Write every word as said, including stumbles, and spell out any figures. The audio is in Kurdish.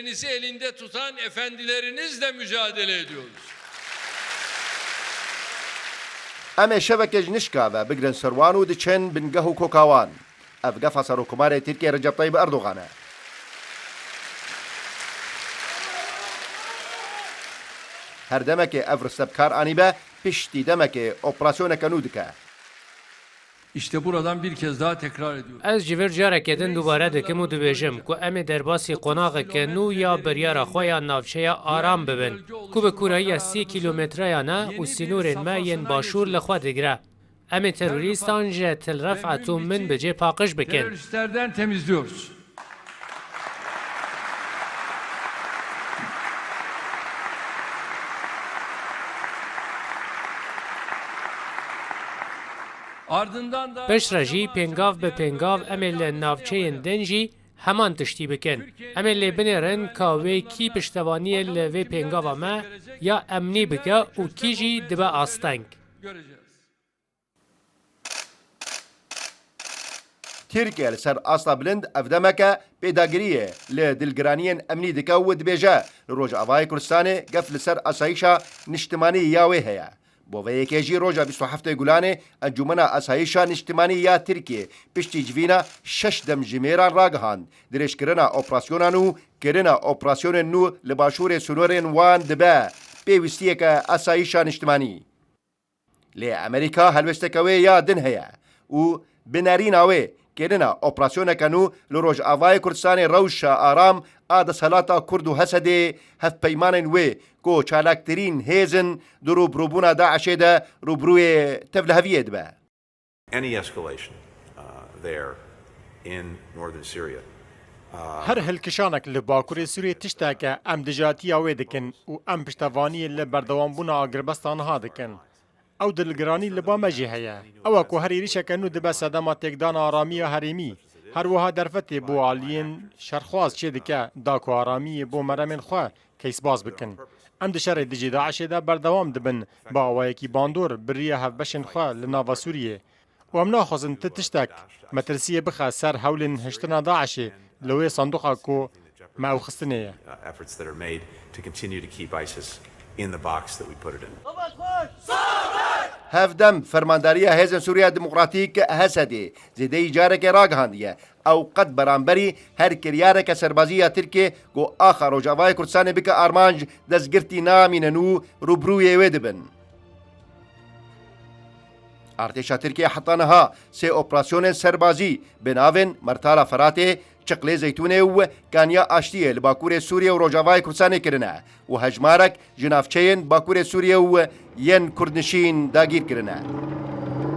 Elinde tutan efendilerinizle mücadele ediyoruz. Em ê şevekê ji nişka ve bigrin ser wan û diçin bingeh û koka wan. Ev gefa Serokkomarê Tirkiyê Recep Tayyip Erdogan e. Her demekê ev riste bi kar anîbe, piştî demekê operasyoneke nû dike. İşte buradan bir kez daha tekrar ediyorum. Ez ji vir careke din dubare dikim û dibêjim ku em ê derbasî qonaxeke nû ya biryara xwe ya navçeya aram bibin, ku bi kûrayiya sî kîlometreyan e û sînorên me yên başûr li xwe digire. Em ê terorîstan ji Til Refet û Minbicê paqij bikin. Teröristlerden temizliyoruz. Ardından da Piştre jî pêngav bi pêngav em ê li navçeyên din jî heman tiştî bikin. Em ê lê binêrin ka wê kî piştevaniyê li vê pêngava me ya emnî bike û kî jî dibe asteng. Göreceğiz. Tirkiye li ser asta bilind ev demeke pêdagiriyê li dilgiraniyên emnî dike û dibêje, li Rojavayê Kurdistanê gef li ser asayîşa niştimanî ya wê heye. Bo vê yekê jî roja bîst û heftê Gulanê Encûmena Asayîşa Niştimanî ya Tirkiyê piştî civîna şeş demjimêran ragihand, dirêjkirina operasyonan û kirina operasyonên nû li başûrê sînorên wan dibe pêwîstiyeke asayîşa niştimanî. Lê Amerîka helwesteke wê ya din heye û bi nerîna wê kirina operasyoneke nû li Rojavayê Kurdistanê rewşa aram a desthilata Kurd û Hesedê hevpeymanên wê ku çalaktirîn hêz in di rûbirûbûna DAIŞê de rûbirûyê tevliheviyê dibe. Any escalation uh, there in northern Syria. Her hilkişanek li Bakurê Sûriyê tiştek e, em dijatiya wê dikin û em piştevaniyê li berdewambûna agirbesta niha dikin. Ew dilgiranî li ba me jî heye. Ew e ku her êrîşeke nû dibe sedema têkdana aramiya herêmî. Her wiha derfetê bo aliyên şerxwaz çêdike da ku aramiyê bo meremên xwe keysbaz bikin. Em di şerê dijî DAIŞê de berdewam dibin bi awayekî bandor bi riya hevbeşên xwe li nava Sûriyê. Û em naxwazin ti tiştek metirsiyê bixe ser hewlên hiştina DAIŞê li wê sanduqa ku me ew xistinê ye. Uh, efforts that are made to continue to keep ISIS in the box that we put it in. Hevdem Fermandariya Hêzên Sûriya Demokratîk, Hesedê, zêdeyî carekê ragihandiye, ew qet beramberî her kiryareke serbazî ya Tirkiyê ku axa Rojavayê Kurdistanê bike armanc, destgirtî namînin û rûbirûyê wê dibin. Artêşa Tirkiyê heta niha sê operasyonên serbazî bi navên Mertala Feratê, Çiqlê Zeytûnê û Kaniya Aştiyê li Bakurê Sûriyê û Rojavayê Kurdistanê kirine û hejmarek ji navçeyên Bakurê Sûriyê û yên Kurdnişîn dagîr kirine.